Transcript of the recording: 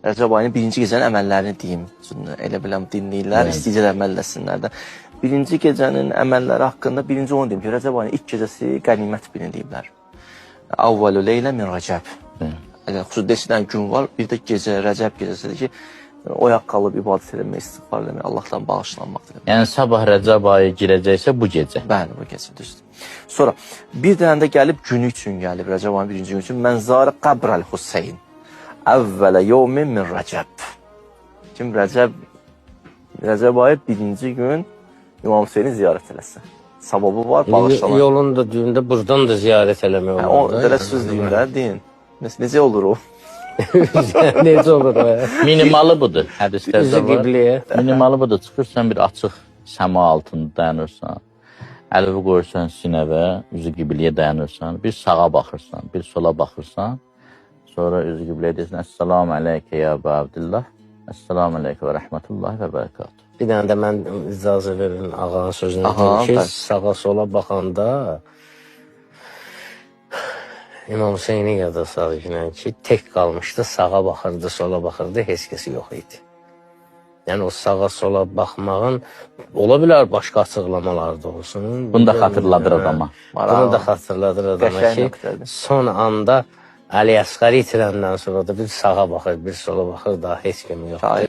Rəcəb ayının birinci gecənin əməllərini deyim. Çünki elə biləm dinləyirlər, istəyəcəklər əməlləsinlər də. Birinci gecənin əməlləri haqqında birinci onu deyim ki, Rəcəb ayının ilk gecəsi qənimət bilin deyiblər. Avvalu leylə min Rəcəb. Əgər xüsusi desilən gün var, bir də gecə Rəcəb gecəsidir ki, oyaq qalıb ibadət eləmək, istiğfar eləmək, Allahdan bağışlanmaq diləmək. Yəni sabah Rəcəb ayı girəcəksə bu gecə. Bəli, bu gecə düzdür. Sonra bir dənə də gəlib günü üçün gəlib Rəcəb ayının birinci günü üçün Mənzarə qəbrəl Hüseyn. Əvvələ yevmin min Rəcəb. Kim Rəcəb ayı birinci gün İmam Hüseyni ziyarət eləsin. Savabı var, bağışlanan. Yolun da düyündə buradan da ziyarət eləmək Hə, olar. o belə söz deyim də, deyin. Necə olur o? Necə olur o? Minimalı budur. Hədislərdə Üzü var. qibliyə. Minimalı budur. Çıxırsan bir açıq səma altında dayanırsan. Əlini qoyursan sinəvə, üzü qibliyə dayanırsan. Bir sağa baxırsan, bir sola baxırsan. Sonra üzü qibliyə deyirsən: "Əssalamu aleykə ya Əbu Abdullah. Əssalamu aleykə və rəhmətullahi və bərəkatuhu." Bir dənə də mən icazə verin ağanın sözünü Aha, deyim ki, bəli. sağa sola baxanda İmam Hüseyni yada salırlar ki, tək qalmışdı, sağa baxırdı, sola baxırdı, heç kəsi yox idi. Yəni o sağa sola baxmağın ola bilər başqa açıqlamalar da olsun. Bunu da xatırladır adama. Bunu da xatırladır adama Qəşəng ki, nöqtədir. son anda Əli Əsqəri itirəndən sonra da bir sağa baxır, bir sola baxır, daha heç kim yoxdur. Şair.